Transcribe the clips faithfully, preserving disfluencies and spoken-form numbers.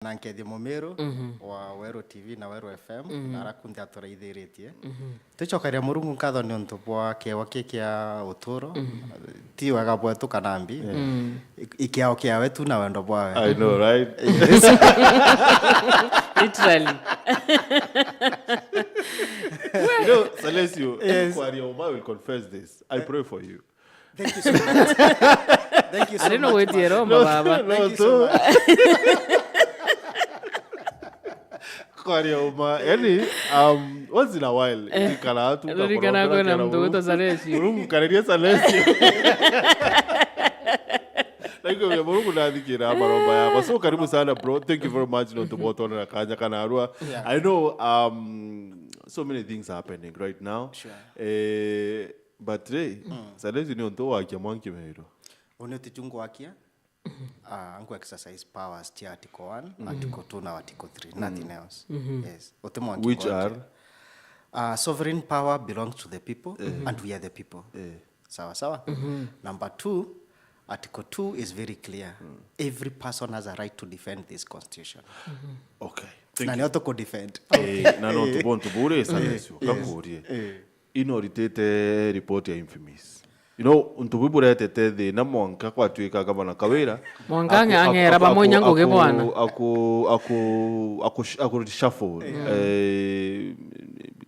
na nkethia Mumiru wa Weru T V na Weru F M, na ara kunthe aturaithiritie. Twicokeria Murungu nkatho ni untu bwa kiewa ki kia uturo. Ti wega bwetu kana mbi. I-, ikiao kiawe tu na wendo bwawe. I know, right? Literally. You know, Salesio, kwaria uma will confess this. I pray for you. Thank you so much. Thank you so much. Ari no gwitie Roma, baba. Thank you so much. Kwaria uma. Yani, um, once in a while, ndikara tu, Ririkana kwina muntu gwitwa Salesio. Urumukaririe Salesio. Naigua Murungu nathikira maromba yakwa. So, karibu sana, bro. Thank you very much, no tubotonera kanya kana arua. I know, um, so many things happening right now. Sure. Eh, but hey, Salesio ni untu wakia mwanki meiro. Uni uti chungu wakia. Ah, nku exercise powers cia article one, article two na article three, nothing else. Yes. Uti mwanki. Which are? Uh, sovereign power belongs to the people and we are the people. Sawa sawa. Number two, article two is very clear. Every person has a right to defend this constitution. Okay. Thank you. Na nio tuku defend. Eh, na no tubontu bure Salesio. Kakurie. Ino ritite report ya Infimis. You know, untu bwi buretete thina mwanka kwatuika gavana Kawira. Mwanka aku-, aku-, ang'era aku-, bamwe aku-, inya ngugi aku-, bwana. Aku-, aku-, aku-, aku-, aku reshuffle, eh,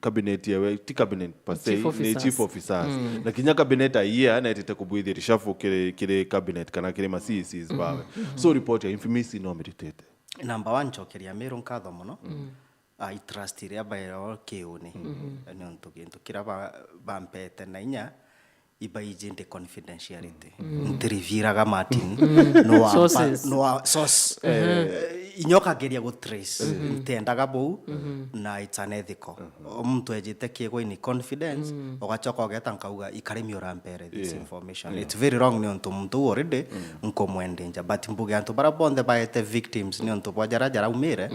cabinet yewe, ti cabinet per se, chief ni officers. Chief officers. Na kinya cabinet aiya netite kubwithia reshuffle kiri, kiri cabinet kana kiri ma C E Cs bawe. So report ya Infimis no miritite. Number one, ncokeria Miru nkatho muno. I trust iria baerewa kiuni. Niuntu gintu kiria ba-, bampete na inya ibaiji ndi confidentiality. Ntiriviraga Martin. No wa-, sources. No wa-, source. Eh, inya ukageria gu trace. Ntiendaga buu, na it's unethical. O muntu ejite kiegwa in confidence, ugacoka ugeta nkauga, "Ikarimi urampere this information." It's very wrong niuntu muntu uu already nkumwendenja. But mbuge antu baria bonthe baete victims niuntu bwa jaria jaraumire,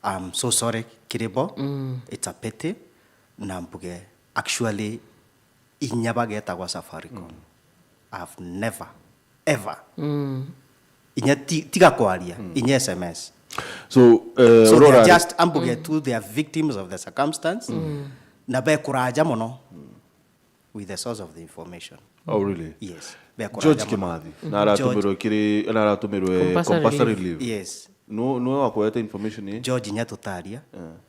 I'm so sorry kiri bo. It's a pity. Na mbuge, actually, inya bagetagwa Safaricom. I've never, ever. Inya ti-, tiga kwaria, inya S M S. So, eh, so they are just, ambuge tu, they are victims of the circumstance. Na bekuraja mono with the source of the information. Oh, really? Yes. Bekuraja George mono. Kimathi. Na aratumirwe kiri, na aratumirwe compulsory leave. Yes. No, no akwete information ii? George, inya tutaria,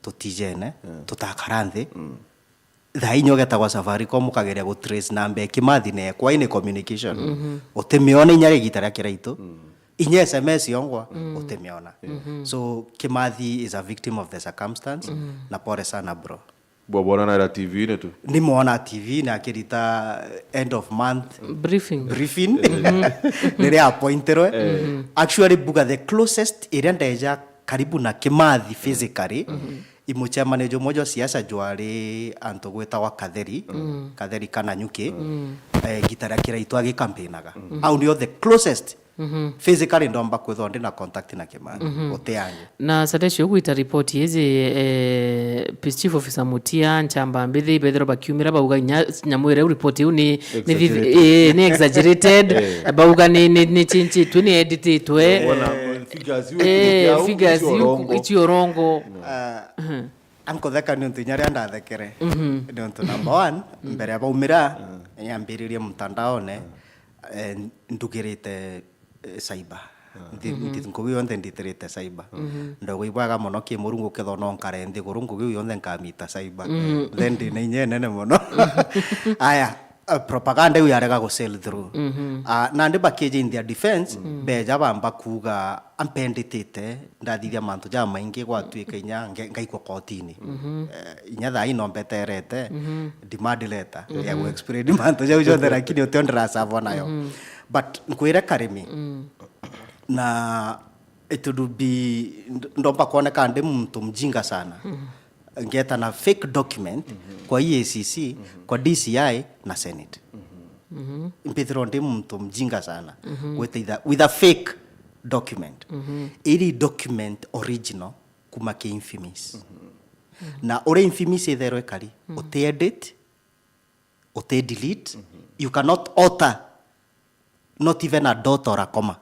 tutijene, tutakara nthi. Thaa inya ugetagwa Safaricom ukageria gu trace namba ya Kimathi na ekwa ini communication. Utimiona inya ri gita ria kiraitu. Inya S M S yongwa, utimiona. So, Kimathi is a victim of the circumstance. Na pole sana, bro. Bwabwona naira T V-ini tu? Nimwona T V-ini akirita end of month briefing. Briefing. Riria appointirwe. Actually, mbuga the closest iria ndeja karibu na Kimathi physically, i mucemanio jumwe jwa siasa jwari antu gwitagwa Katheri, Katheri Kananyuki, eh, gita ria kiraitu agikampinaga. Au nio the closest physically ndomba kwithwa ndi na contact na Kimathi. Uteange. Na Sadeshi, ugwita report iji, eh, Peace Chief Officer Mutia, Nchamba Mbithi, bethirwa bakiumira bauga inya nyamu iria report iu ni, ni viv-, exaggerated. Eh, ni exaggerated. Eh. Bauga ni, ni, ni chinchitwe, ni edititwe. Wana figures iu, eh, figures iu, icio urongo. Ah, ankutheka niuntu inya ria ndathekere. Niuntu number one, mbere ya baumira, yambiririe mtandaone, eh, ndugirite eh, cyber. Nthi-, nthi-, ngugi yonthe nditirite cyber. Ndauga ibwega mono ki Murungu kethwa no nkare nthiguru ngugi iu yonthe nkamita cyber. Then ndi na inya inene mono. Aya, eh, propaganda iu yarega gu sell through. Ah, nandi bakija in their defense, beja bamba kuuga, "Ampenditite, ndathithia mantu jamaingi gwatuika inya nge-, ngaikwa kotini." Eh, inya thaa ino mbeterete demand letter ya gu explain mantu jau jonthe, lakini utio ndirasavwa nayo. But nkwire Karimi, na it would be, nd-, ndomba kwoneka ndi muntu mjinga sana. Ngeta na fake document kwa E A C C, kwa D C I na Senate. Mbithirwa ndi muntu mjinga sana. With a, with a fake document. Iri document original kuma ki Infimis. Na uria Infimis itherwe ikari, uti edit, uti delete, you cannot alter, not even a dot or a comma.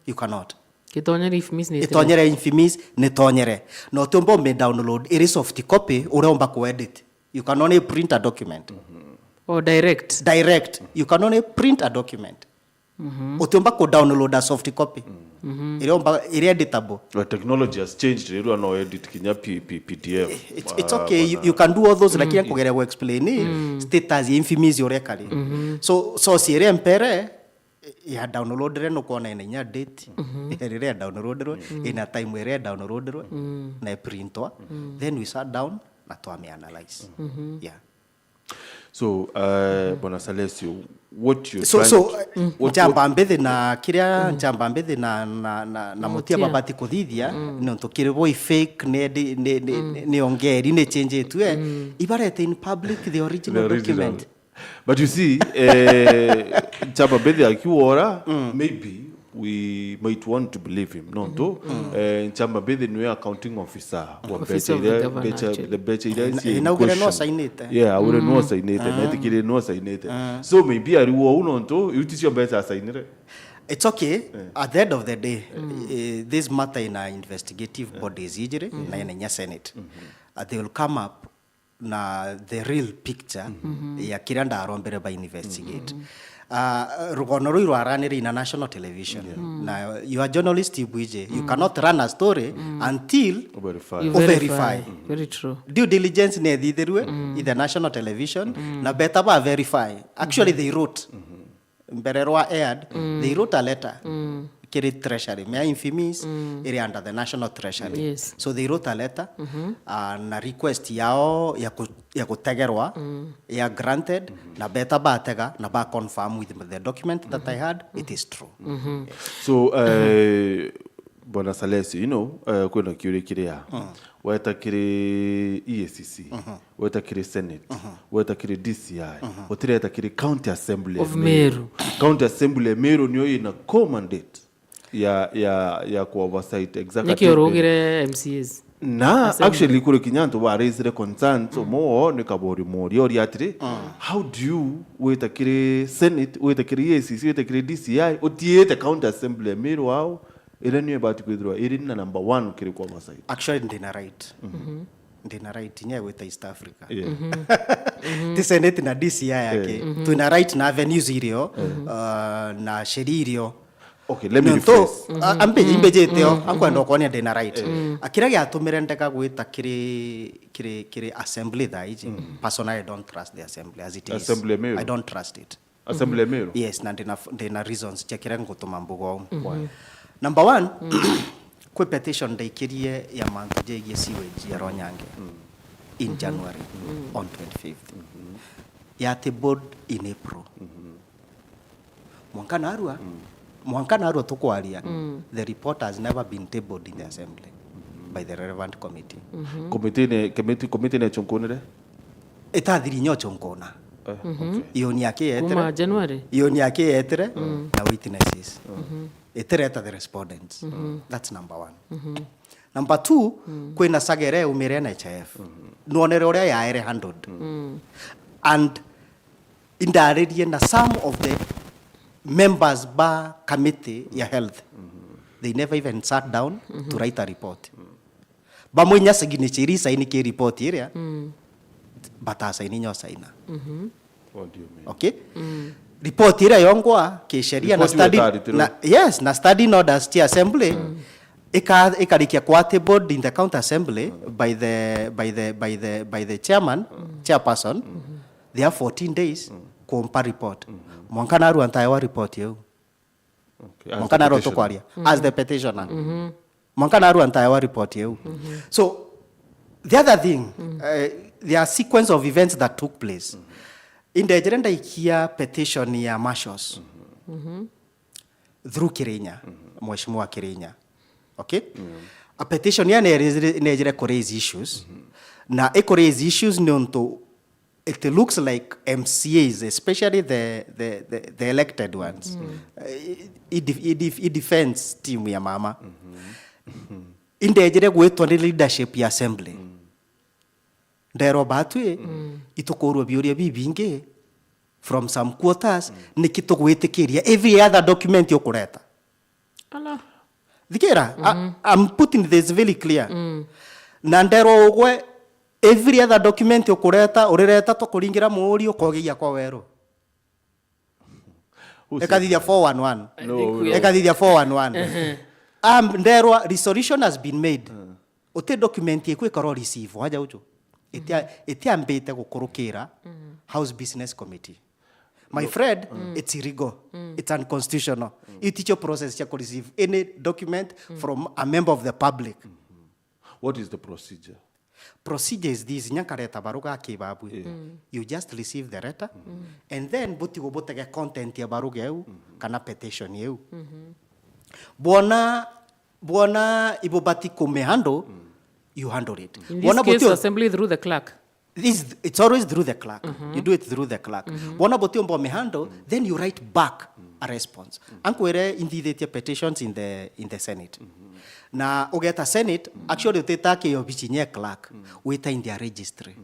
You cannot. Itonyere IFMIS ni itonyere IFMIS ni tonyere. No utiumba ume download iri soft copy uria umba ku edit. You can only print a document. Or direct. Direct. You can only print a document. Utiumba ku download a soft copy. Iria umba, iria editable. Well, technology has changed, riu no edit kinya P- P- P D F. It's, it's okay, you, you can do all those, lakini nkugere ku explain status ya IFMIS uria kari. So source iria mpere ya downloadire nukwona ina inya date. Riria ya downloadirwe, ina time iria ya downloadirwe na iprintwa, then we sat down na twame analyze. Yeah. So uh, bwana Salesio, what you So, so what, njamba mbithi na kiria njamba mbithi na, na, na, na Mutia babati kuthithia nontu kiri bo i fake, ni, ni, ni, ni, ni ongeri, ni change tu eh. Ibarete in public the original document. But you see, eh, njamba mbithi akiwora, maybe we might want to believe him, nontu eh, njamba mbithi niwe accounting officer wa mbeca iria, mbeca iria inaugire no sainite. Yeah, aure no sainite, netikire no sainite. So maybe ari wou nontu iu ticio mbeca asainire. It's okay. At the end of the day, eh, this matter ina investigative bodies ijiri na ina inya Senate. Uh, they will come up na the real picture ya kiria ndarombere ba investigate. Uh, rugono rui rwaranire ina national television na your journalist ibwije, you cannot run a story until Verify. You Uverify. Very true. Due diligence nethithirue in the national television na beta ba verify. Actually they wrote mbere rwa aired, they wrote a letter kiri treasury, mea IFMIS iri under the national treasury. Yes. So they wrote a letter uh, na request yao ya, ku, ya gutegerwa ya granted na beta batega na ba confirm with the document that I had, it is true. So uh, bwana Salesio, you know, uh, kwina kiuria kiria weta kiri E A C C, weta kiri Senate, weta kiri D C I, utireta kiri County Assembly Of Meru. County Assembly ya Meru niyo ina core mandate ya ya ya ku oversight exactly. Niki urugire M C As? Na actually kuri kinya antu ba raisire concerns, umwe wao ni Kabori Mori oria atiri, how do you wita kiri Senate, wita kiri E A C C, wita kiri D C I, utiite County Assembly ya Meru wao iria niyo ibati kwithirwa iri na number one kiri ku oversight? Actually ndina right. Ndina right inya gwita East Africa. Ti Senate na D C I yake. Twina right na avenues irio uh, na sheria irio. Okay, let me rephrase. Ambe imbejete o ankwenda ukonia ndina right. Akira giatumire ndeka gwita kiri kiri kiri assembly thaa iji. Personally I don't trust the assembly as it is. Assembly ya Meru? I don't trust it. Assembly ya Meru? Yes, na ndina ndina reasons cia kira ngutuma mbuga umu. Number one, kwi petition ndaikirie ya mantu jegie sewage ya Ronyange in January on twenty-fifth. Ya tabled in April. Mwanka narua, mwanka narua tukwaria, the report has never been tabled in the assembly by the relevant committee. Committee ne committee committee ne chunkunire? Itathiri nyo chunkuna. Eh, okay. Ioni yake Kuma yetere. January. Ioni yake yetere na witnesses. Itireta the respondents. That's number one. Number two, kwina sagere umire N H I F. Nuonere uria yaere handled. And indaririe na some of the members ba committee ya health. They never even sat down to write a report. Bamwe inya signature iria isaini ki report iria batasaini nyo saina. What do you mean? Okay. Report iria yongwa kisheria na Report iria study itarutirwe. Na, yes, na study orders cia assembly ika ikarikia kwa tabled in the county assembly by the by the by the by the chairman, chairperson. They have fourteen days kumpa report. Mwanka narua ntaewa report iu. Okay, as Mwanka the narua petitioner. Tukwaria as the petitioner. Mwanka narua ntaewa report iu. So the other thing, uh, there are sequence of events that took place. Indejere ndaikia petition ya Machos through Kirinya, Mheshimiwa Kirinya. Okay? A petition ya nejire ku raise issues. Na iku raise issues ni untu it looks like M C As, especially the, the, the, the elected ones, uh, i, i, def- i, def- i defense team ya mama. Indejire gwitwa ni leadership ya assembly. Nderwa batwi itukurwa biuria bibingi from some quarters, niki tugwitikiria every other document ukureta. Ala. Thikira, I, I'm putting this very clear. Na nderwa ugwe, every other document ukureta, urireta tukuringira muuri, ukogeia kwa weru. Who said Ekathithia that? four one one. I No, think we no. are Ekathithia four one one. Am, nderwa resolution has been made. Uti document iku ikaro receive, waja uju. Itia-, itiambite gukurukira House Business Committee. My friend, it's illegal. It's unconstitutional. Iticho process cia kureceive any document from a member of the public. What is the procedure? Procedure is this, nya nkareta baruga akibabwi. Yeah. You just receive the letter, and then butigo butege content ya baruga eu, kana petition eu. Bwona, bwona ibubati kumihandle, you handle it. In this Bwona case, butio- assembly through the clerk. This, it's always through the clerk. You do it through the clerk. Bwona butiumba umihandle, then you write back a response. Ankwire inthithitie petitions in the, in the Senate. Na ugeta Senate, actually utita ki obici nye clerk, wita in their registry.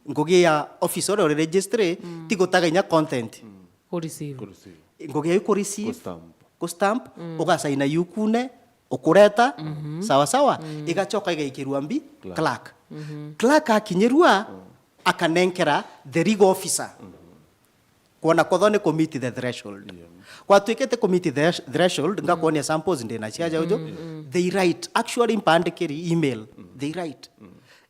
Ngugi ya office uria uri registry, ti gutaga inya content. Ku receive. Ku receive. Ngugi ya ku receive, Ku stamp. ku stamp, ugasaina yukune, ukureta, sawa sawa, igacoka igaikirua mbi, Clerk. clerk. Clerk akinyirua, akanenkera the legal officer. Kwona kwotho ni ku meet the threshold. Yeah. Kwatuikite ku meet the threshold, ngakwonia samples ndi na cia jau jo. They write, actually mpandikiri email, they write.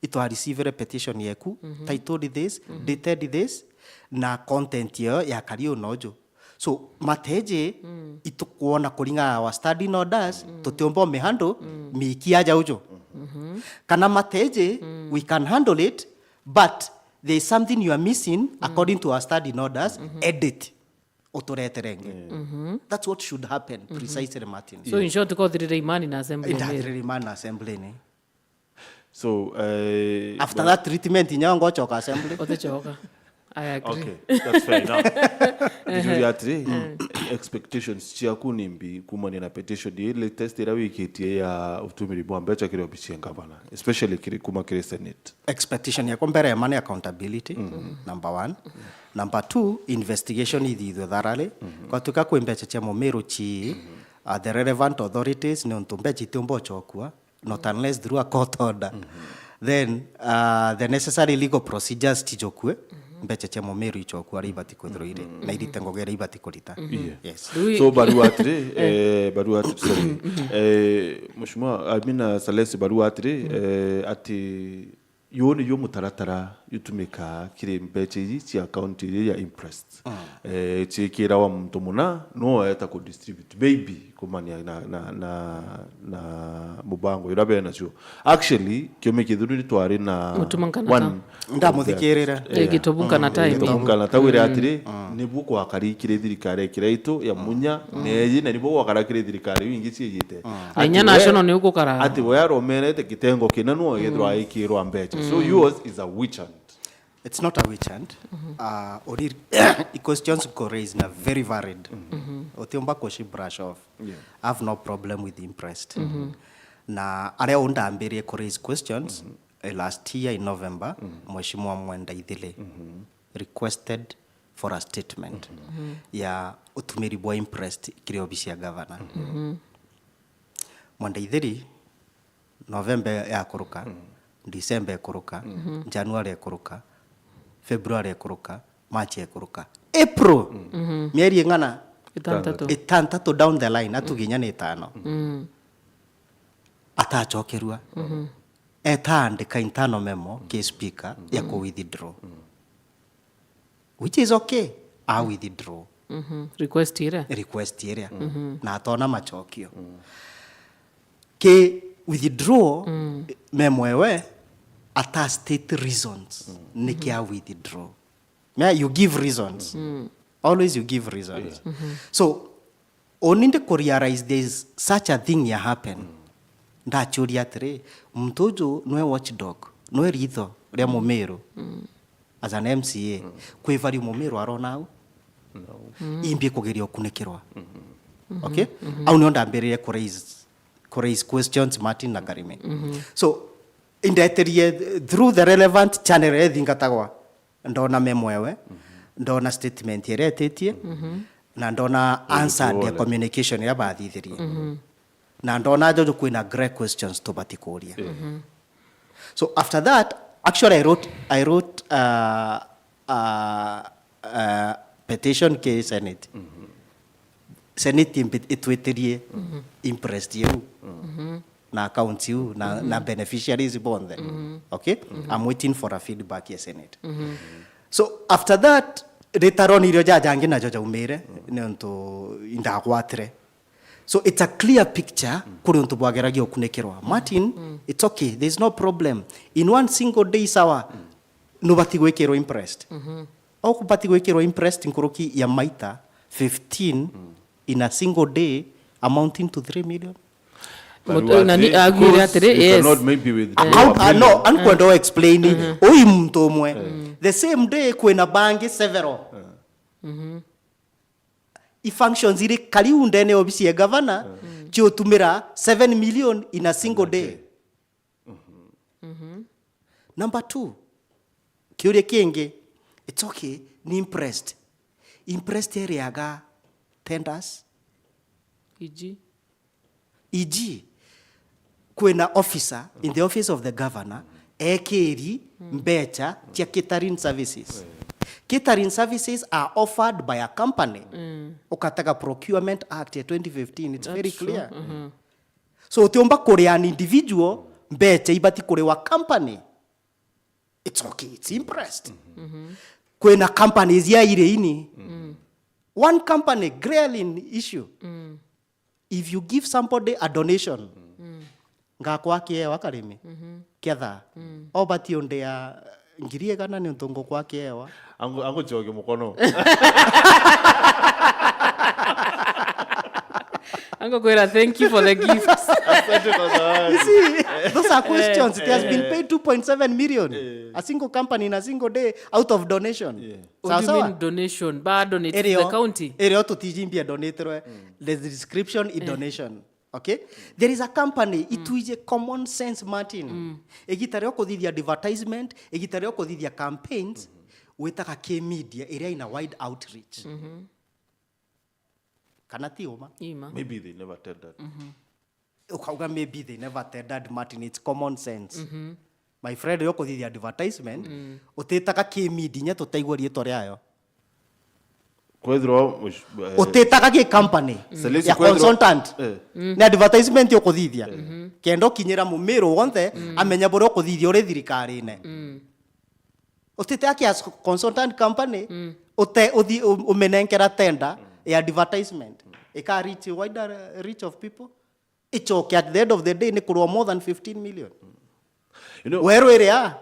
Itwa receive petition yeku, titled this, dated this, na content yo yakari unoju. So, mateji, itukwona kuringana our standing orders, tutiumba umihandle, miikia jau jo. Kana mateji, we can handle it, but there is something you are missing according to our standing orders, edit. Uturetere ingi. That's what should happen precisely, Martin. So, in short, ko thirire imani na assembly. Ndathirire imani na assembly ni. So, eh, After but that treatment, inya ngocoka assembly. Uticoka. I agree. Okay, that's fair enough. Njuria atiri, expectations ciaku ni mbi kumania na petition ii latest iria wikitie ya utumiri bwa mbeca kiri obici ya ngavana, especially kiri, kuma kiri Senate? Expectation yakwa mbere ya ma ni accountability, number one. Number two, investigation ithithwe thoroughly. Kwatuika kwi mbeca cia mumiru ci, uh, the relevant authorities, ni untu mbeca itiumba ucokua, not unless through a court order. Then, uh, the necessary legal procedures tijokue, mbeca cia mumiru icokua aria ibati kwithirwa iri, na irite ngugi iria ibati kurita. Yeah. Yes. Do we So, barua atiri, eh, barua atiri, sorry. Eh, Mheshimiwa, I mean, uh, Salesi, barua atiri, eh, ati Yuu niyo mutaratara jutumikaa kiri mbecha iji cia county iji ya imprest. Eh, ciikirawa muntu muna, no eeta ku distribute, maybe, kumania na, na, na, na mubango juria benacio. Actually, kiumia kithiru ni twari na Mutuma Nkanata. one Ndamuthikirire. Eh, Gitubu Nkanata, eh, Gitubu Nkanata wire atiri, nibu gwakari kiri thirikari ekira itu ya Munya, neeji, na nibu gwakara kiri thirikari iu ingi ciijite. Na inya Ati we, national ni ugukara. Ati we aromerete kitengo kina no egethirwa aikirwa mbecha. So yours is a witch hunt. It's not a witch hunt. Uh, ori, i questions ko raise na very varied. Utiumba kushi brush off. Yeah. I have no problem with imprest. Na aria undambirie ku raise questions, eh, last year in November, Mheshimiwa Mwenda Ithili requested for a statement ya utumiri bwa imprest kiri obisi ya governor. Mwenda Ithiri, November yakuruka, December ikuruka, January ikuruka, February ikuruka, March ikuruka, April, mieri ing'ana? Itantatu. Itantatu down the line, atuge inya ni itano. Atacokerua. Etaandika internal memo ki speaker ya ku withdraw. Which is okay, a withdraw. Request iria. Request iria. Na atona machokio. Ki withdraw, memo ewe ata state reasons niki a withdraw. Yeah, you give reasons. Always you give reasons. Yeah. So, uni ndi ku realize there is such a thing ya happen. Ndachuria atiri, muntu uju nwe watchdog, nwe ritho ria mumiru. As an M C A, kwi value mumiru arona au? No. Imbi kugeria ukunikirwa. Okay? Au nio ndambiririe ku raise, ku raise questions Martin na Karimi. So, indeterie through the relevant channel iria ithingatagwa. Ndona memo ewe, ndona statement iria etitie, na ndona answered ya communication iria bathithirie. Na ndona jojo kwina great questions tubati kuria. So after that, actually, I wrote, I wrote, uh, uh, uh, petition ki Senate. Senate imbi-, itwitirie imprest iu na accounts iu na, na beneficiaries bonthe. Okay? I'm waiting for a feedback ya Senate. So after that, ritaroni irio jajangi najo jaumire, niuntu indagwatire. So it's a clear picture kuri untu bwageragia ukunikirwa. Martin, it's okay, there's no problem. In one single day, sawa, nubati gwikirwa imprest. Au kubati gwikirwa imprest nkuruki ya maita fifteen in a single day, amounting to three million. But Mutu-, we are nani saying agwire because atiri, you yes. cannot maybe withdraw How, a uh, no, million. Ankwenda o explain. Ui muntu umwe. The same day kwina bangi several. I functions iri kariu ndene obisi ya governor ciotumira seven million in a single day. Number two, kiuria kingi, it's okay, ni imprest. Imprest iriaga tenders. Iji. E G, kwina officer in the office of the governor ekiri mbecha cia catering services. Catering services are offered by a company. Ukatega Procurement Act ya twenty fifteen, it's very clear. So utiumba kuria an individual mbecha ibati kuriwa company. It's okay, it's imprest. Kwina companies ya iri ini. One company, Graylin issue. If you give somebody a donation, ngakwa kiewa karimi, kiatha, obati undia ngiri igana ni untu ngukwa kiewa. Angu, angu choge mukono. Ango kwira, thank you for the gifts. Asante kwa zawadi. You see, those are questions. It has been paid two point seven million. A single company in a single day out of donation. Yeah. What Sawa do you sawa? mean donation? Ba donate to the Iriyo, county? Iriyo tutijimbia donatirwe. The description i donation. Okay? There is a company itwije common sense, Martin. Igita rio kuthithia advertisement, igita rio kuthithia campaigns, witaga ki media iria ina wide outreach. Kana ti uma? Ima. Maybe they never tendered. Ukauga maybe they never tendered, Martin, it's common sense. My friend, yo kuthithia advertisement, utitaga ki media inya tutaigua riitwa riayo. Kwethirwa mush-, eh, Utitaga ki company Celeste, ya kwethirwa consultant. Eh. Ni advertisement ukuthithia. Kenda ukinyira mumiru wonthe, amenya buria ukuthithia uri thirikarine. Utitaga ki as consultant company, ute-, uthi-, u-, umenenkera tender ya advertisement. Ika reach wider reach of people. Ichoke at the end of the day ni kurwa more than fifteen million. You know, Weru iria,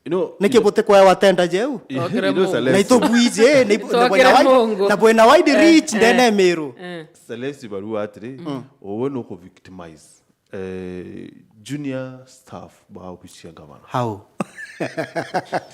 you know, niki you know, buti kwewa tender jeu? Twakire you know, Mungu. Na Celeste, itubwije, ni, na Twakire bwina wide, Mungu. Na bwina wide Eh, reach eh, ndene Meru. Eh. Celeste barua atiri, uwe no ku victimize, eh, junior staff ba ofisi ya governor. How?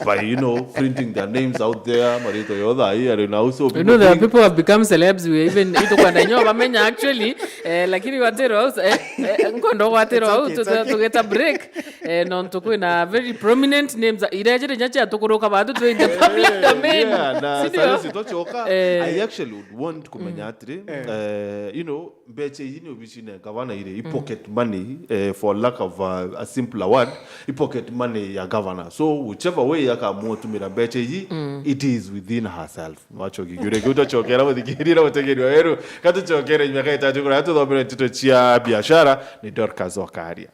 By, you know, printing their names out there, marito yothe ai, ari na uso You know, there are people who have become celebs, we even, itukwenda nyo bamenya actually, eh, lakini watero au, eh, eh, nkondo watero It's au, okay, it's tu-, okay. Tugeta break, eh, nontu kwina very prominent names, irejere nya cia tukuruka batu tu in the public domain. Yeah, na Sindio? Salesi tochoka. Eh. I actually would want kumenya atiri, eh, you know, mbecha ii ni obisine ya gavana iri, i pocket money, eh, for lack of a, a simpler word, i pocket money ya gavana. So whichever way akamua utumira mbecha ii, it is within herself. Wachoki kiuria kiu utachokera muthikiri na mutegeri wa weru. Katuchokere miaka itatu kuria tuthomere nteto cia biashara ni Dorcas Wakaria.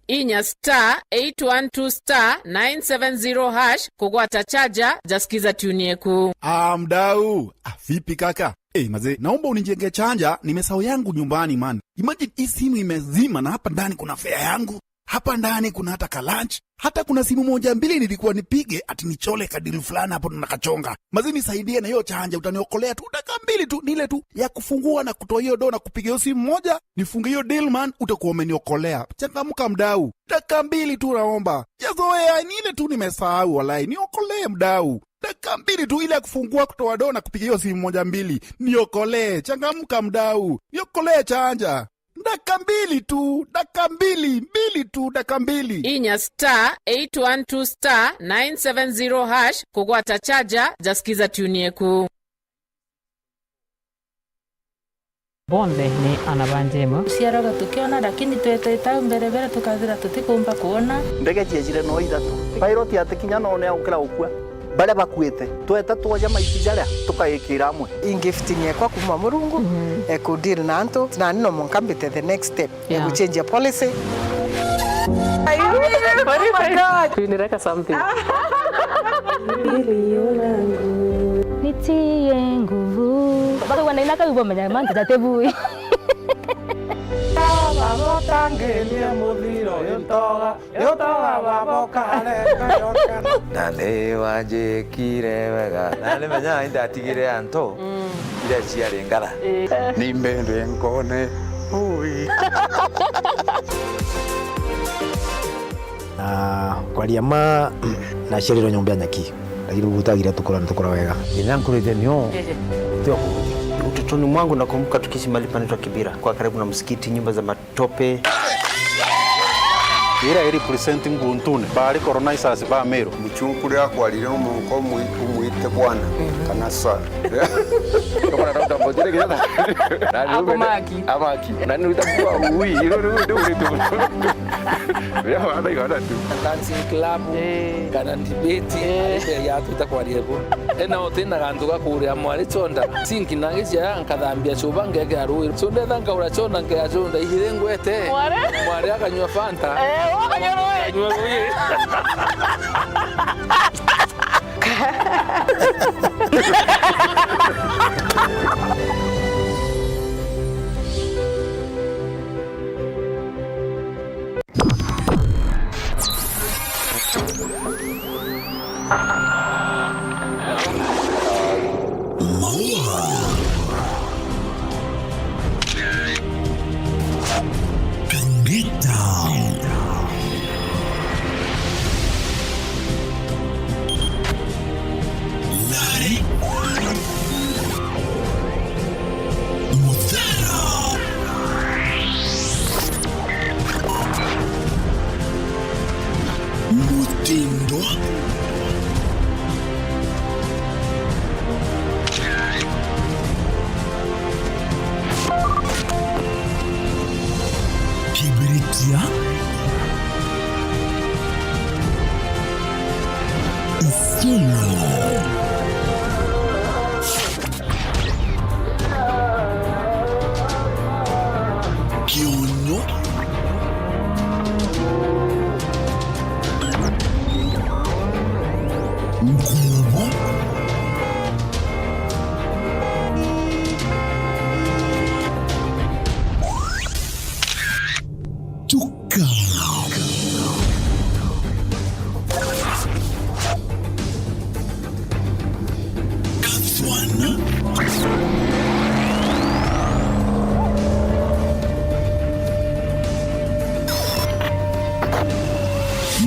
Inya star eight one two star nine seven zero hash kugwata chaja ja Skiza Tune yeku. Ah, mdau. Ah, vipi kaka? Eh, mazee, naomba unijenge chaja, nimesahau yangu nyumbani, man. Imagine hii simu imezima na hapa ndani kuna fare yangu. Hapa ndani kuna hata ka lunch. Hata kuna simu moja mbili nilikuwa nipige ati nichole ka deal fulani hapo na kachonga. Mazee nisaidie na hiyo chaja, utaniokolea tu dakika mbili tu, ni ile tu ya kufungua na kutoa hiyo do na kupiga hiyo simu moja, nifunge hiyo deal man, utakuwa umeniokolea. Changamka mdau. Dakika mbili tu naomba. Sijazoea, ni ile tu nimesahau walai. Niokolee mdau. Dakika mbili tu ile ya kufungua, kutoa do na kupiga hiyo simu moja mbili. Niokolee. Changamka mdau. Niokolee chaja. Ndaka mbili tu, ndaka mbili, mbili tu, ndaka mbili. Inya star eight one two star nine seven zero hash kugwata charger ja Skiza tune yeku. Bonthe ni ana ba Njema. Guciarwa tukiona, lakini twetete au mbere bere tukathira tutikumba kuona. Ndege ciejire no ithatu. Pilot atikinya no ne aukira gukua. Baria bakuite, tweta twoja maiti jaria, tukaikira amwe. I gifting ekwa kuuma Murungu, mhm, eku deal na antu, na ni no mwanka mbite the next step. Yeah. Eku change ya policy. Are you ready? Oh my God. Twinire ka something. Nitie nguvu. Bakauga na inaka ubo menya mantu jatebui. Baba botangirie muthiro yuntoga. Yo tara baba ukare, yokana. Na ni wanjikire wega. Na ni menya indatigire antu, mm, iria ciari ngara. Ii. Ni mbende nkone. Ui. Na kwaria ma, naciarirwe nyomba ya nyaki. Lakini gutagire tukura, tukura wega. Nginya nkurite nio. Ii. Tio kuhuthia. Utotoni mwangu nakumbuka tukiishi mahali panaitwa Kibira, kwa karibu na msikiti, nyumba za tope. Ira iri present Nguntune, bari colonizers ba Meru. Muchunku ria akwarire umunka umwi-, umwite bwana, mhm, kana sir. Tokona Doctor Mbotire kinya na, na ni Ako ume-, maki. Amaki. Na ni wita kuwa ui, iro ni wita uri tu. Ria wana igana tu. Dancing club, eh, kana debate, eh, ya tuta kwaria ku. Ena uti na gantu ga kuria mwari chonda. Sinki na giciara nkathambia cuba ngekira rui. So ndetha nkaura chonda nkea chonda igiri ngwete. Mwari? Mwari akanyua Fanta. Eh, akanyua rui. Akanyua rui. Maua. Kangeta. Nari. Muthara. Mutindo. Kibiritia. Isiolo. Kionyo. Nkubu. Tuka. Kathwana.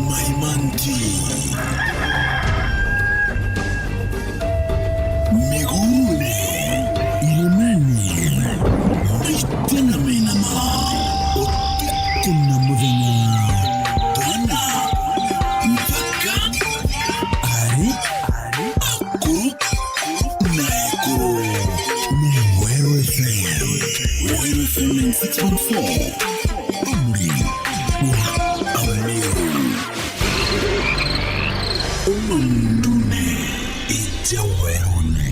Maimanti. Migurune, iremeni, maite na menama, utuku na muthenya, twana, nthaka, ari, akuru, na ekuru. Ni Weru F M. Weru F M ninety-six point four. Amri wa Ameru. Uma mundune, ija werune.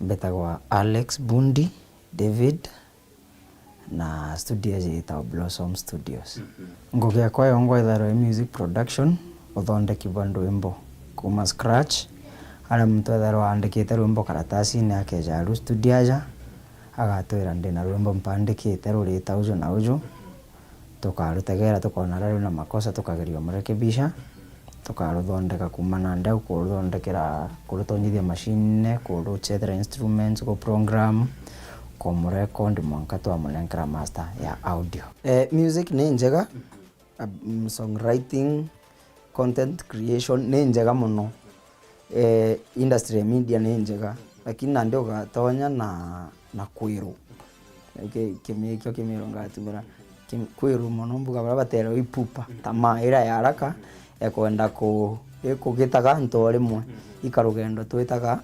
Mbetagwa Alex Bundi David, na studio yetagwa Blossom Studios. Mhm. Ngugi yakwa yongwa itharwa i music production, uthondeki bwa ndwimbo kuma scratch, aria muntu etharwa aandikite rwimbo karatasine akeja aru studio aja, agatwira, "Ndina rwimbo mpandikite rurita uju na uju." Tukarutegera, tukona aria rwina makosa, tukageria umurekebisha, tukaruthondeka kuuma nandi au, kuruthondekera, kurutonyithia macini, kuruchetera instruments, ku program, kumurecord mwanka twamunenkera master ya audio. Eh, music ni njega, ab-, mm, songwriting, content creation ni njega muno. Eh, industry ya media ni njega, lakini nandi ugatonya na, na kwiru. Ki-, kimi-, kio kimiru ngatumira. Kim-, kwiru mono mbuga baria baterewe ipupa, tamaa iria ya haraka ya kwenda ku-, i-, kugitaga antu o rimwe. Ikarugendo twitaga,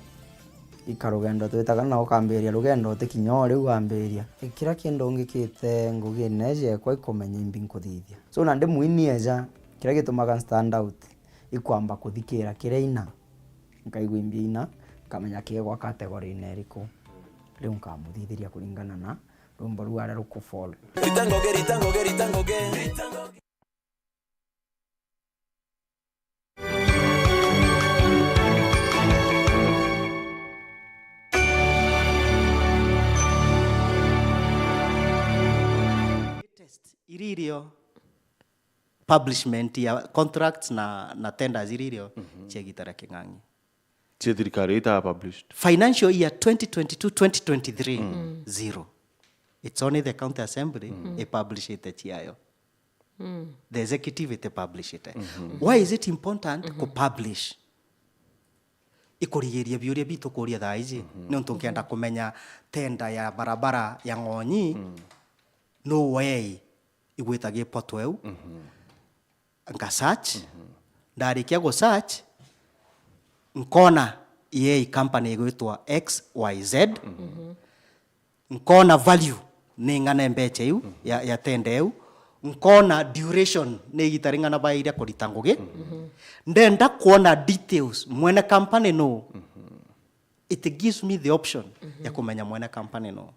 ikarugendo twitaga, na ukambiria rugendo uti kinya o riu wambiria. Kiria kindu ngikite ngugine ciakwa ikumenya imbi nkuthithia. So, nandi mwini eja, kiria gitumaga stand out, ikwamba kuthikira kiria ina. Nkaigua imbi ina, nkamenya kiegwa category-ine iriku. Riu nkamuthithiria kuringana na rwimbo ruu aria rukufollow. Rita ngugi, rita ngugi, rita ngugi. Latest iririo publishment ya contracts na, na tenders iririo cia gitara king'ang'i. Cia thirikari ita published. Financial year twenty twenty-two twenty twenty-three, zero. It's only the county assembly ipublishite ciayo. The executive iti publishite. Why is it important kupublish? Ikurigiria biuria bitu kuria thaa iji, niuntu nkienda kumenya tenda ya barabara ya Ng'onyi, nu wei igwita gi portal iu. Nka search, ndarikia gu search, nkona yei company igwitwa X Y Z, nkona value ni ng'ana mbecha iu ya, ya tenda iu, nkona duration ni igita ring'ana baire kurita ngugi. Ndenda kwona details, mwene company nu. It gives me the option ya kumenya mwene company nu.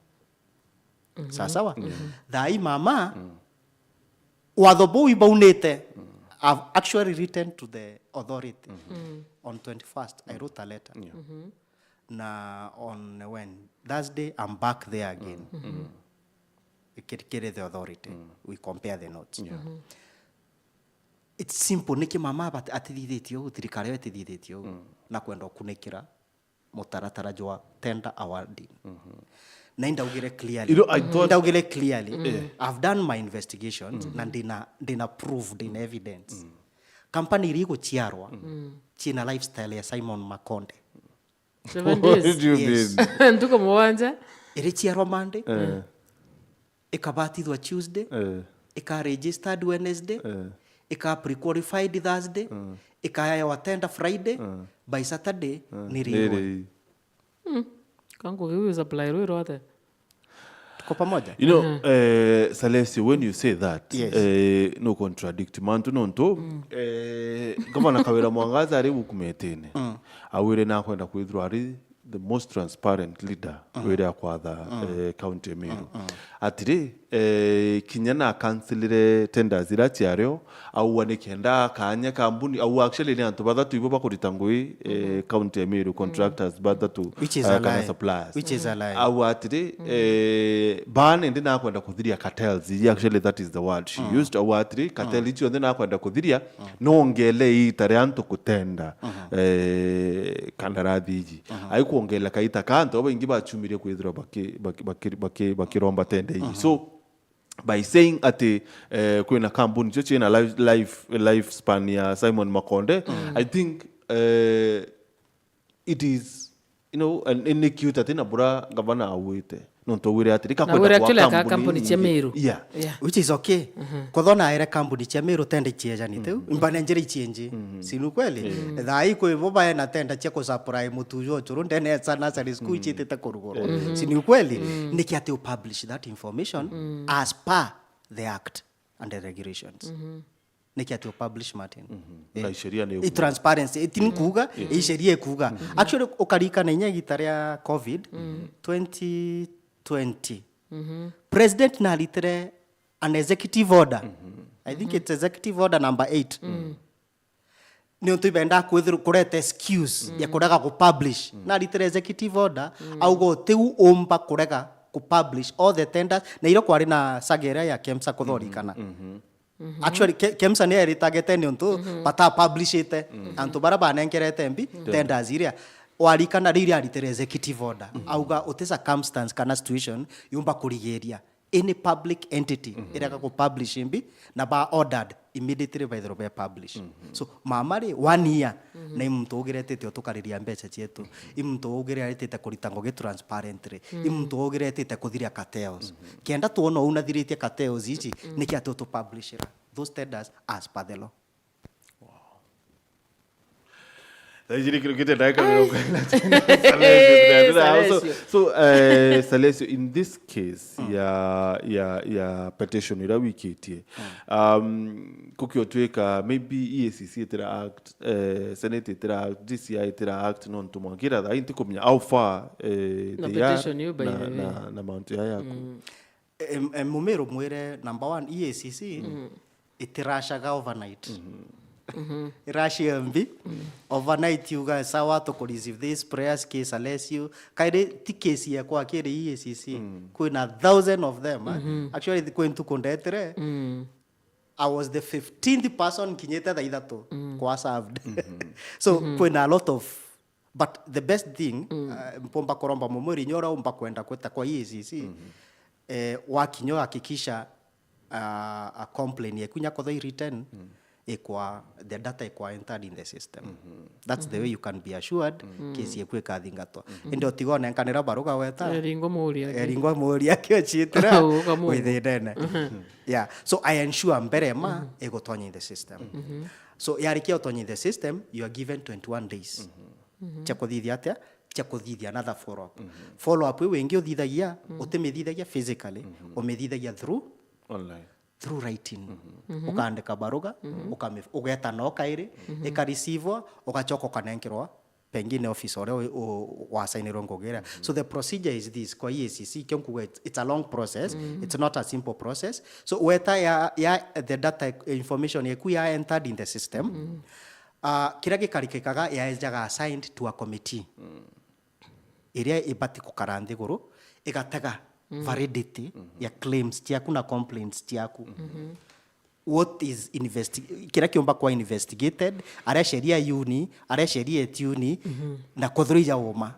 Sawa sawa? Thaa ii mama, watho buu ibaunite, I've actually written to the authority on twenty-first. I wrote a letter. Na on when? Thursday, I'm back there again. Kiri, kiri the authority. We compare the notes. It's simple. Niki mama bat-, atithithitie uu, thirikari yo itithithitie uu, na kwenda ukunikira mutaratara jwa tender awarding. Na indaugire clearly. You know, I thought Ndaugire clearly. I've done my investigations na ndina, ndina proof, ndina evidence. Company iria iguciarwa ciina lifestyle ya Simon Makonde. Seven What days. do you Yes. mean? Ntuku mugwanja. Iriciarwa Monday, ikabatithwa Tuesday, Eh. ika registered Wednesday, Eh. ika pre-qualified Thursday, ikaewa tender Friday, by Saturday ni Ni riirwe. ri- Kangu kiu supply rwi rwathe. Tuko pamoja? You know, eh, Salesio, when you say that, Yes. eh, no contradict mantu nontu, eh, Governor Kawira Mwangaza ari gukumetene. Awire nakwenda kwithirwa ari the most transparent leader wire akwatha, eh, county ya Meru. Atiri, eh, kinya na akansilire tenders ira ciario, aua ni kenda kanya kambuni, aua actually ni antu bathatu ibo bakurita ngui, eh, county ya Meru, contractors bathatu, Which is eh, a kana lie. suppliers. Which is a lie. Aua atiri, eh, baa nindi nakwenda kuthiria cartels, actually that is the word she used, aua atiri, cartel icio nthi nakwenda kuthiria, no ngele iita ria antu kutenda, eh, kandarathi iji. Aikwongela kaita ka antu babaingi bachumirie kwithirwa baki-, baki-, baki-, baki-, bakiromba tenda iji. So, by saying ati, eh, kwina kambuni icio ciina life, life, life span ya Simon Makonde, I think, eh, it is, you know, and, and ni cute ati na bura gavana awite. Nontu wire atiri, Na kakwenda wire kwa actually aka kambuni kambuni cia ingi. Meru. Yeah. Yeah. Which is okay. Kotho naere kambuni cia Meru tenda iciejanite u, mbane njira icienji. Si ni kweli? Thaa ii kwi bo baena tenda cia kusupply mutu jwa ucuru ndene ya nursery school iciitite kurugurwa. Si ni kweli? Niki ati u publish that information as per the act and the regulations? Niki ati u publish, Martin? Eh, Na sheria ni i transparency, iti ni kuuga, i sheria ikuuga. Actually, ukarikana inya igita ria covid twenty twenty. President naritire an executive order. I think it's executive order number eight. Niuntu ibendaa kwithirwa kureta excuse ya kurega kupublish. Naritire executive order, auga utiu umba kurega kupublish all the tenders, na irio kwari na saga iria ya KEMSA kuthorikana. Actually, Ke-, KEMSA ni eritagete niuntu batapublishite antu baria banengerete mbi, tenders iria. Warikana riu iria aritire executive order. Auga uti circumstance kana situation yumba kurigiria. any public entity irega ku publish mbi, na ba ordered immediately baithirwe be publish. So mama ri, one year, na i muntu ugiretite utukariria mbeca cietu, i muntu ugiretite kurita ngugi transparently, i muntu ugiretite kuthiria cartels. Kenda twona unathiritie cartels ici, niki ati utupublishira those tenders as per the law? Thaa ici ni kirukite ndagika mirongo ina. Salesio, tunaendelea. So, Salesio. So, eh, Salesio, in this case ya, ya, ya petition iria wikitie, um, kuki utwika maybe E A C C itira act, eh, Senate itira act, D C I itira act, nontu mwangira thaa ii ntikumenya how far, eh, na they are petition iu, by na, the way, na, na mount ya yaku. Em, em, Mumiru mwire, number one, E A C C itiracaga overnight. Iracia mbi overnight, yuga, "Sawa, tuku receive this prayers case, Salesio." Kairi ti case yekwa kiri E A C C. Kwina thousand of them, eh? Actually, kwi ntuku ndetire, I was the fifteenth person kinyite thaa ithatu kwa served. So kwina a lot of, but the best thing, uh, mpomba kuromba Mumiri, inya uria umba kwenda kwita kwa E A C C, eh, wakinya uhakikisha, uh, a complain yeku inya kethirwa i written, ikwa, the data ikwa entered in the system. That's the way you can be assured case yeku ikathingatwa. Indi utiga unenkanira baruga weta, eringwa muuria aki, eringwa muuria aki uciitira withinene. Yeah. So I ensure mbere ma igutonya in the system. So yarikia utonya in the system, you are given twenty-one days cia kuthithia atia, cia kuthithia another follow up. Follow up iu ingi uthithagia, utimithithagia physically, umithithagia through online, through writing. Ukaandika baruga, ukami-, ugeta no kairi, ikareceivewa, ugacoka ukanenkerwa pengine office uria u-, u-, wasainirwe ngugi iria. So the procedure is this, kwa E A C C, kio nkuga it's, it's a long process, it's not a simple process. So weta ya, ya the data information yeku ya entered in the system, uh, kiria gikarikikaga yaejaga assigned to a committee iria ibati gukara nthiguru, igatega validity ya claims ciaku na complaints ciaku. What is investi-, kiria kiumba kwa investigated, aria sheria yuni, aria sheria etiuni, na kwethirwa ija uma.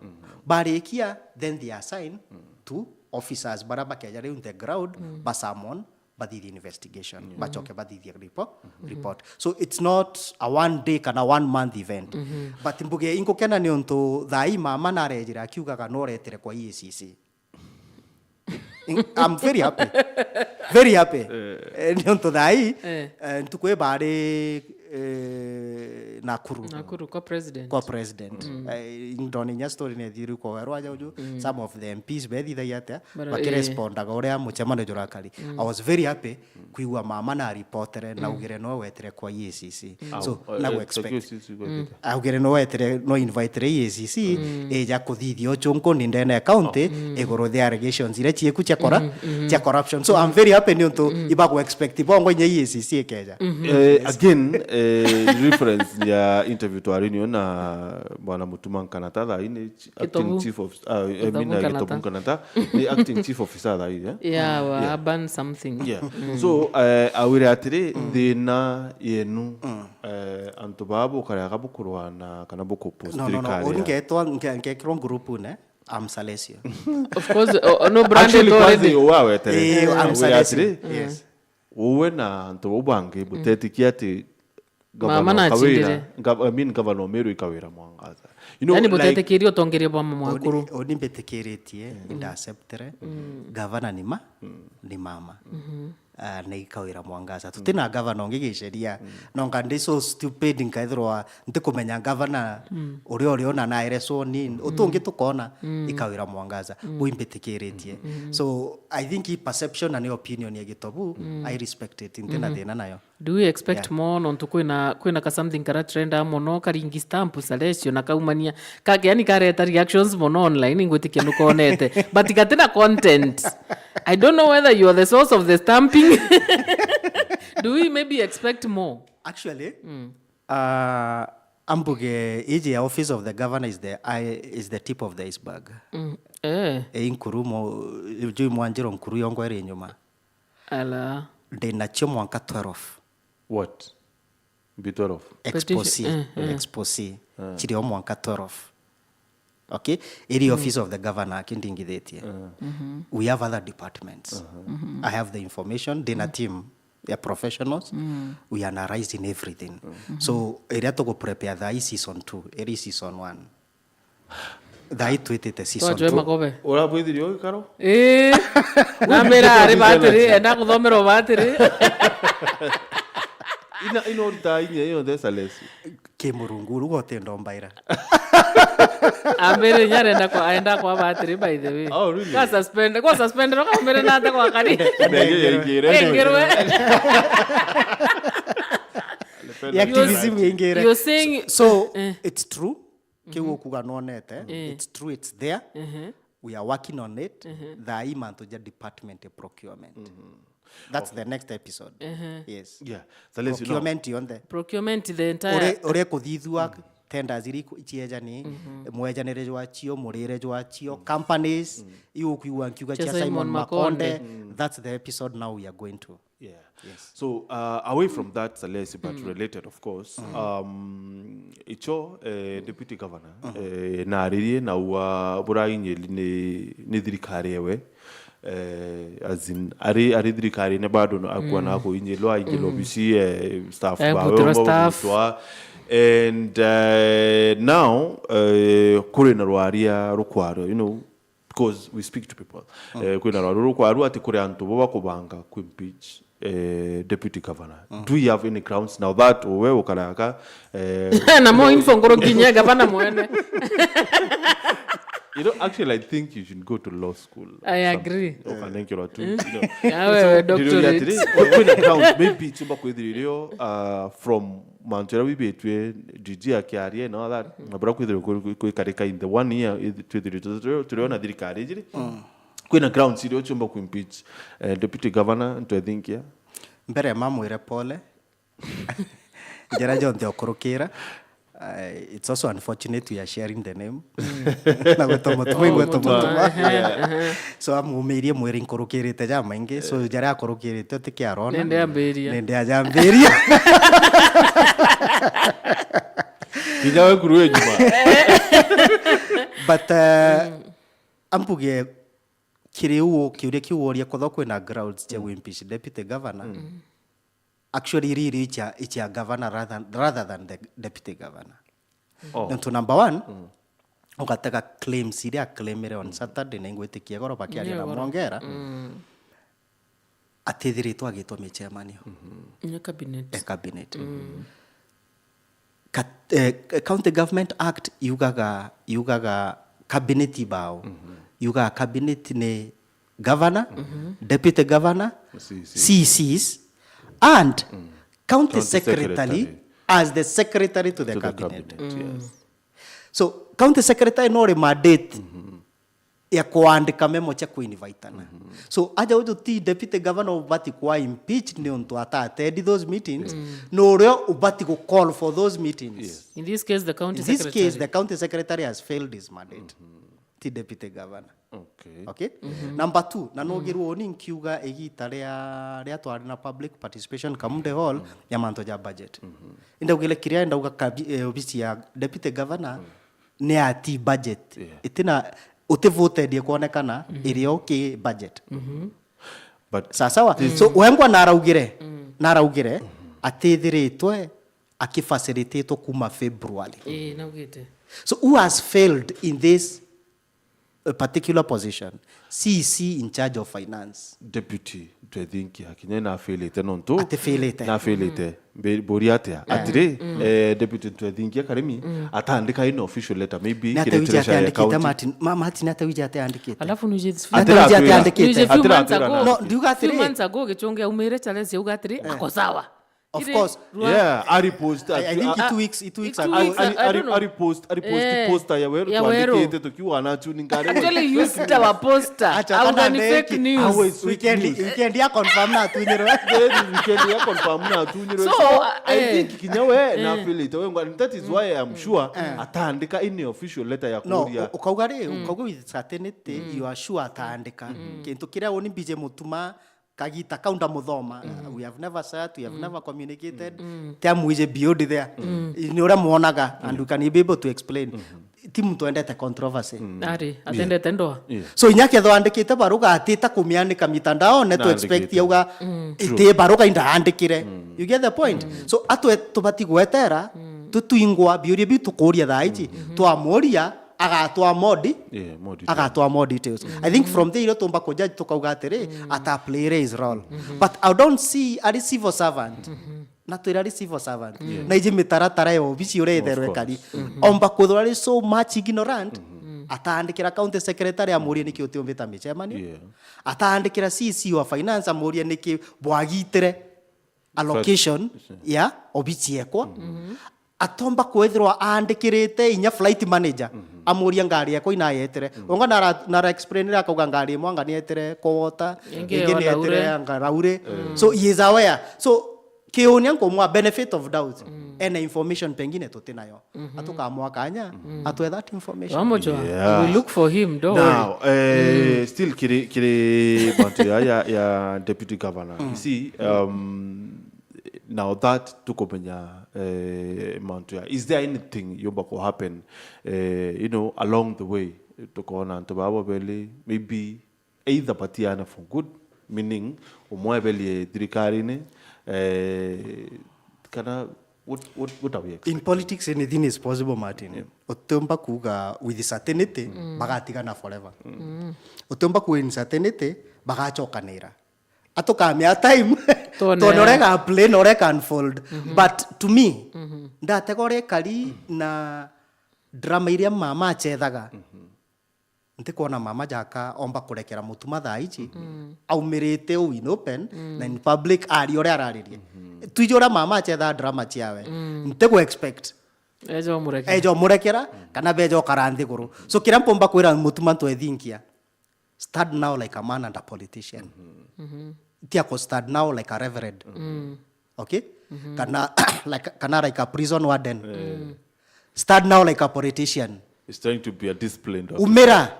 Barikia, then they assign to officers baria bakeja riu in the ground, ba summon, bathithie investigation, bacoke bathithie repo-, report. So it's not a one day kana one month event. But mbuge inkukena ni untu thaa ii mama narejire akiugaga no uretire kwa E A C C. I'm very happy. Very happy. Eh, ni untu thaa ii, eh, ntuku ii bari, eh, Nakuru. Nakuru kwa president. Kwa president. Eh, ndona inya story ni thiru kwa werwa aja uju. Some of the M Ps bethithagia atia, bakirespondaga uria mucemanio jurakari. I was very happy kwigua mama na reportere na ugire no wetire kwa E A C C. So, na expect. Augire no wetire, no invitire E A C C, ija kuthithia ucunkuni ndene ya county, iguru the allegations iria cieku cia kora-, cia corruption. So, I'm very happy ni untu ibagu expect bongo inya E A C C ikeja. Eh, again, eh, reference ya interview twari nio na bwana Mutuma Nkanata, thaa ii ni acting chief of, ah, I mean, uh, Gitobu Nkanata. Ni acting chief officer thaa ii, eh? Yeah, wa urban something. Yeah. So, eh, awire atiri, thina yenu, eh, antu baa bukariaga bukurwana kana bukupost thirikari ya- Uni ngetwa, nge-, ngekirwa group-ini, I'm Salesio. Of course, o-, o-, no branded already. Actually, kwanza yo wawetere. Eh, I'm Salesio. Yes. Uwe na antu bau bangi butetikia ati Mama Gavana Kawira, natindire. Gav-, I mean, Gavana Omeru i Kawira Mwangaza. You know, yani, like, butetikirie utongeria bwa mama akuru. Uni, uni mbitikiritie, indaceptere. Gavana ni ma-, ni mama. Ah, na i Kawira Mwangaza. Tutina gavana ungi giceria. Nonga ndi so stupid nkaithirwa ntikumenya gavana uria uriona naire sworn in. Utu ungi tukona i Kawira Mwangaza. Bui mbitikiritie. So, I think i perception na ni opinion ya Gitobu, I respect it, ntina thina nayo. Do we expect more? Nontu kwina, kwina ka something kara trendaa mono, karingi stamp Salesio na kaumania. Kake yani kareta reactions mono online, ingwitikia nukonete. But gatina content. I don't know whether you are the source of the stamping. Do we maybe expect more? Actually, uh, ambuge iji ya office of the governor is the eye, is the tip of the iceberg. Eh. E inkuru mo, juu mwanjiro nkuru yongo iri nyuma. Ala. Ndinacio mwanka twelve. What? Mbi twelve? Exposé. Petition, eh, eh. Exposé. Ah. Cirio mwanka twelve. Okay, iri office of the governor akindingithitie. We have other departments. I have the information, ndina team ya professionals. We analyzing everything. So iria tugu prepare thaa hii season two, iri season one. Thaa hii twitite season Twajwe two. Magobe. Urabwithirio gikaro? Eh. Namira ari batiri, enda kuthomerwa batiri. Ina ino rita inya iyo the Salesi. Ki Murungu, rugo utindombaira. Ambere nyarenda kwa aenda kwa batiri, by the way. Oh, really? Kwa suspend, kwa suspend no kamere na ata kwa kari. Ndio ingire. Engerwe. Ya activism ingire. You're saying So Eh. it's true. Kiu ukuga nonete. It's true, it's there. We are working on it. Thaa hii mantu ja department ya procurement. That's the next episode. Yes. Yeah. Salesi, you know. Procurement yonthe. Procurement the entire Ure ure kuthithua tenders iri ku- ciejani, mwejanire jwa cio, murire jwa cio, companies, iu ukuigua nkiuga Cia cia Simon Simon Makonde. Makonde. That's the episode now we are going to. Yeah. So uh, away from that, Salesi, but related, of course, um, icho eh, deputy governor eh, naririe na ua burainyeli ni, ni thirikari ewe eh, as in, ari, ari thirikari ne bado no- akuwa na kuinyelwa injelo bisi eh, staff Eh, bawe gutira ongo staff. gutwa. And uh, now eh, kuri na rwaria rukwario, you know, because we speak to people. Eh, kwina rwaru rukwaru ati kuri antu bo bakubanga ku impeach eh, deputy governor. Do you have any grounds now that we ukaraka eh, na mo info ngoro nginya gavana mwene. You know, actually, I think you should go to law school. I Some- agree. Ukanenkerwa tu, you know. Ah, wewe, Ndiriuria doctorate. Atiri, kwi- kwina grounds maybe chumba kwithiririo uh, from mantu aria wibitwe D G akiaria and all that. Na bura kwithirwa kwi- kwi- kwikarika in the one year twithirite turiona thirikari ijiri. Kwina grounds iria uchumba kuimpeach eh, deputy governor, ntu I think, yeah. Mbere mamwire pole. Njira jonthe okurukira. Uh, it's also unfortunate we are sharing the name. Na gwetwa mutuma, Oh, igwetwa mutuma, mutuma. ehe, ehe. So amumirie mwiri nkurukirite ja maingi. So jara akurukirite utikiarona. Nende ambiria. Nende ajambiria. Kinya we kuru we nyuma. But uh, ambuge kiri u kiuria kiu woria kotho kwina grounds cia impeach deputy governor. Actually riri icha icha governor rather, rather than the deputy governor. Oh. Nontu number one, ugatega claims iria aclaimire on Saturday na ingwitikia goro bakiaria na Ndio, goro. Mwongera. Atithiritwe agitwa micemanio Ni cabinet. e cabinet. Kat- eh, County Government Act yugaga yugaga cabinet bao. Yugaga cabinet ni governor, deputy governor, C C. C Cs and county County secretary secretary. As the secretary to the To the cabinet. Cabinet, yes. So county secretary no ri mandate ya kuandika memo cia kuinvitana. So aja uju ti deputy governor ubati kwa impeach ni untu atatendi those meetings, no uria ubati ku call for those meetings. Yes. In this case, the county In this secretary. Case, the county secretary has failed his mandate. Ti deputy governor. Okay. Okay? Number two, na nugirwo ni nkiuga igita ria ria twari na public participation Kamunde Hall ya mantu ja budget. Indaugire kiria ndauga kabi- eh, obisi ya deputy governor ni ati budget. Yeah. Itina uti voted kuonekana irio ki budget. But Sawa sawa. So wengwa naraugire naraugire atithiritwe akifacilitatwo kuma February. Eh, naugite. So who has failed in this uh, particular position? C C in charge of finance. Deputy, I think, akinya na failite nontu. Ati failite. Na failite. Mbe- mburi atia? Atiri, eh, deputy, I think, Karimi atandika in official letter, maybe Ni ata kiri wija treasurer ya atandikite county. Martin? Ma- Martin ata wija atandikite? Alafu nuje Atira Ata wija atwira. atandikite? Nuje few Atira months atwira ago. na- No, ndiuga Few atiri. Months ago gichunge aumire Charles yauga atiri ako sawa. Of Iri course. rwa- Yeah, ari post. I, I think two weeks, two weeks Two ago. weeks Ari, ago. I ari, don't know. Ari post, ari post Eh, poster ya weru ya weru. Twandikite tukiwa na tuni ngari. Actually used our poster. Acha, Auga kana ni ndeki. Fake news. Always fake Weekend, news. Weekend ya confirm na tunyirwe. Then weekend ya confirm na tunyirwe. So, So, uh, I eh. Think kinya we na failite we ngwa, that is why I'm sure atandika in official letter ya No, kuria. u- ukauga ri, ukauga with certainty, you are sure atandika. Kintu kiria uni mbije mutuma kagita kau ndamuthoma. We have never sat, we have never communicated. Tia mwije beyond there. Ni uria mwonaga, and you can be able to explain. ti muntu wendete controversy. Ari, atendete ndoa. So inya kethwa andikite baruga atita kumianika mitandaone, to expect yauga iti baruga indaandikire. You get the point? So atwe tubati gwetera tutwingwa biuria biu tukuria thaa iji, twamuria agatwa more de- Yeah, more details. Agatwa more details. I think from there irio tumba kujudge tukauga atiri, ata play his role. But I don't see ari civil servant. Na twira ari civil servant. Na iji mitaratara ya obici uria itherwe kari. Omba kwithirwa ari so much ignorant. Ataandikira county secretary amurie niki utiumbita micemanio. Yeah. Ataandikira C C wa finance amurie niki bwagitire allocation ya obici ekwa. Atomba kwithirwa aandikirite inya flight manager, amuria ngari ekwa inayetire. Wonga nara, nara explainire akauga ngari imwe anga niyetire Kowota, Ingi ingi wa niyetire Laure. Anga Laure. So he is aware. So kiunia nkumwa benefit of doubt. Ena information pengine tutinayo. Atukamwa kanya, atwe that information. Wamujua. Yeah. We look for him, don't Now, worry. Eh, still kiri kiri bantu ya ya, ya deputy governor. You see, um, now that tukumenya eh, mantu ya, is there anything yumba ku happen eh, you know, along the way, tukona antu babo beli maybe either batiana for good, meaning umwe ebelie thirikarine eh, kana what, what, what are we In expecting? Politics, anything is possible, Martin. Utiumba kuuga with certainty bagatigana forever. Utiumba kuuga in certainty bagacokanira. Atukamia time Tuone. Tuone urega play na urega unfold. But to me, ndatega urekari na drama iria mama achethaga. Ntikwona mama jaka omba kurekera mutuma thaa iji, aumirite u in open na in public ari uria araririe. Twiji uria mama achethaa drama ciawe. Ntigu expect Ejo mureke. Ejo murekera kana bejo kara nthiguru. So kiria mpomba kwira mutuma ntwethinkia, stand now like a man and a politician. Tia ku stand now like a reverend. Okay? Kana like, kana like a prison warden. Stand now like a politician. He's trying to be a disciplined Umira.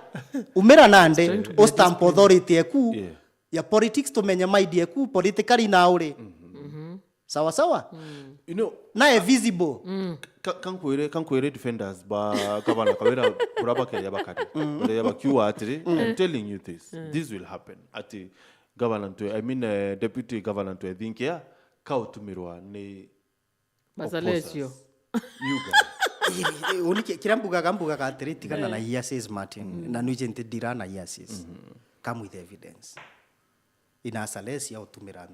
Umira nande. U stamp authority eku. Yeah. Ya politics tumenye mind eku politically na uri. Sawa sawa? You know, Nae visible. ka- kankwire kankwire defenders ba gavana kawira kurabakeria bakari. Baria bakiuga atiri, I'm telling you this. This will happen. Ati governor to, I mean, uh, deputy governor to, I think, yeah, kautumirwa ni Masalesio. You guys. Uni ki- kiria mbugaga mbugaga atiri, tigana na hearsays, Martin. Na nwije nti ndira na hearsays. Come with evidence. Ina Salesi ya utumira.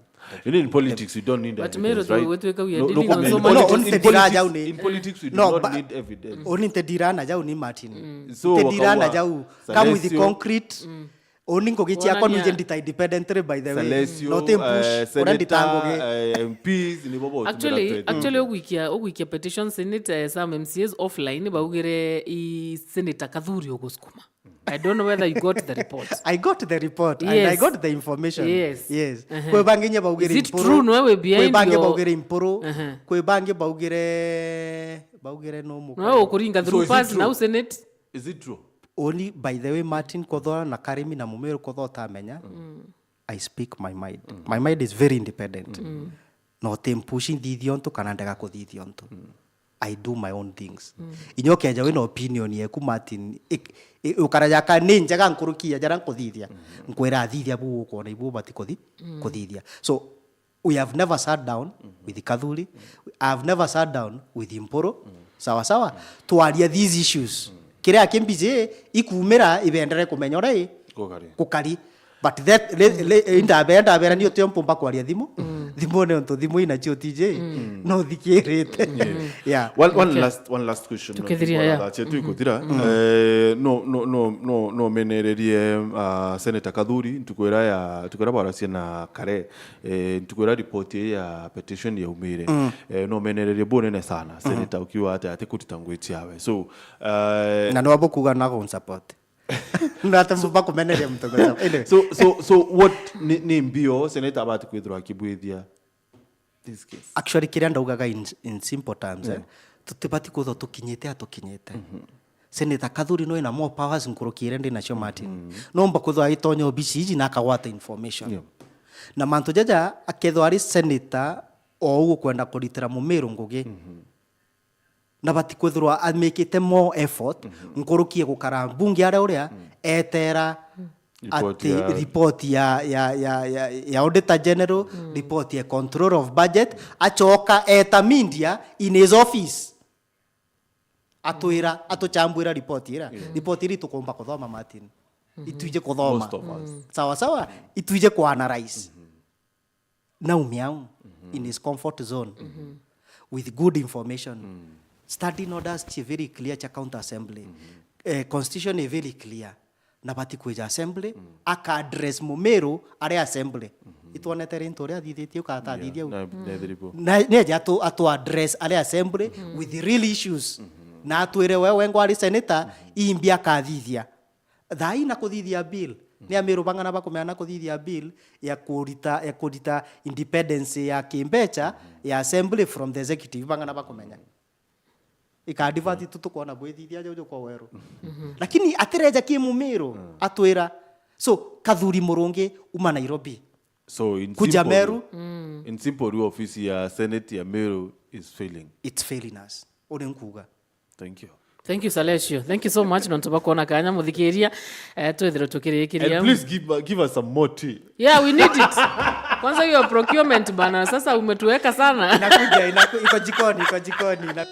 You know, in politics, you don't need But evidence, Meru, right? we tweka we are No, no, dealing on in so No, many no, politics, only in the politics, Raja only. In politics, we do No, not but need evidence. Uni nti ndira na jau ni, Martin. So, Nti ndira na wakawa jau. Come with the Salesio, concrete. Uni ngugi ciakwa Wonania. Nwije ndita independently, by the way. Salesio, No ti push. eh, Uria ndita Senator, ngugi. eh, M Ps, ni bobo Actually, actually, ugwikia ugwikia petition Senate, eh, some M C As offline baugire i Senator Kathuri ugusukuma. I don't know whether you got the report. I got the report and I Yes. Got the information. Yes. Yes. Uh-huh. Kwi bangi nye baugire Is it impuru. True, no we behind Kwi bangi your- baugire impuru. Uh-huh. Kwi bangi baugire baugire no muka. No ukuringa So through is it pass true? Now Senate. Is it true? Only by the way, Martin, kothora na Karimi na Mumiru kothora utamenya. I speak my mind. My mind is very independent. No ti mpushi nthithia untu kana ndega kuthithia untu. I do my own things. Inya ukeja wina opinion yeku, Martin, ik- i- ukara jaka ni njega nkuruki ya jara nkuthithia. Nkwira thithia bu ukwona ibu bati kuthi kuthithia. So we have never sat down with Kathuri. I have never sat down with Impuru. Sawa sawa. Twaria these issues. Kiria kimbiji ikumira ibendere kumenya uria i- Gukari. gukari. But that le, le, indabera ndabera ni utio mpumba kwaria thimu. Thimu ni untu thimu ina cio T J. No thikirite. Yeah. One, one Okay. last one last question. Tukithiria, yeah. Chetu ikuthira. Eh, no no no no no menererie uh, Senator Kathuri ntukwira ya ntukwira baracia na kare eh, ntukwira report ya petition ya umire. Eh, no menererie bunene sana Senator ukiwa ati ati kuruta ngwiti yawe. So eh, Na no abukuga na go support. Nate mumba kumeneria mutongoria. Anyway. So so so what ni, ni mbio Senator abati kwithirwa akibwithia this case? Actually, kiria ndaugaga in, in simple terms, eh, tutibati kwithwa tukinyite a tukinyite. Senator Kathuri no ina more powers nkuruki iria ndi nacio, Martin. No mba kwithwa aitonya obici iji na akagwata information. Yeah. Na mantu jaja akethwa ari senator ou ukwenda kuritira Mumiru ngugi. na batikwithirwa amikite more effort nkuruki ya gukara mbunge aria uria etera Report ati ya report ya, ya, ya, ya, ya Auditor General, report ya Control of Budget, acoka eta media in his office. Atwira, atuchambwira report ira. Report iri tukumba kuthoma, Martin. Itwije kuthoma. Most of us. Sawa sawa, itwije ku analyze. Naumia au in his comfort zone with good information. Standing orders ci very clear cha county assembly. Eh, constitution is very clear. Na bati kwija assembly, aka address Mumiru ari assembly. Itwonete ri ntu uria athithitie uka atathithia u. Na, na ethiribu. Na, ni aje atu, atu address ari assembly with the real issues. Na atwire we wengwa ari senator, imbi akathithia. Thaa ii na kuthithia bill. Ni Amiru bang'ana bakumenya na kuthithia bill ya kurita, ya kurita independence ya kimbecha ya assembly from the executive, bang'ana bakumenya. Ikadivert tu tukwona bwithithia juju kwa weru. Lakini atireja ki Mumiru, atwira. So, Kathuri Murungi uma Nairobi. So, in Kuja simple, Meru. In simple, ofisi ya Senate ya Meru is failing. It's failing us. Uri nkuga. Thank you. Thank you, Salesio. Thank you so much, nontu bakwona kanya, muthikiria. Eh, twithirwe tukirikiria. And please give, give us some more tea. Yeah, we need it. Kwanza hiyo procurement bana, sasa umetuweka sana. Inakuja, inaku-, iko jikoni, iko jikoni, ina-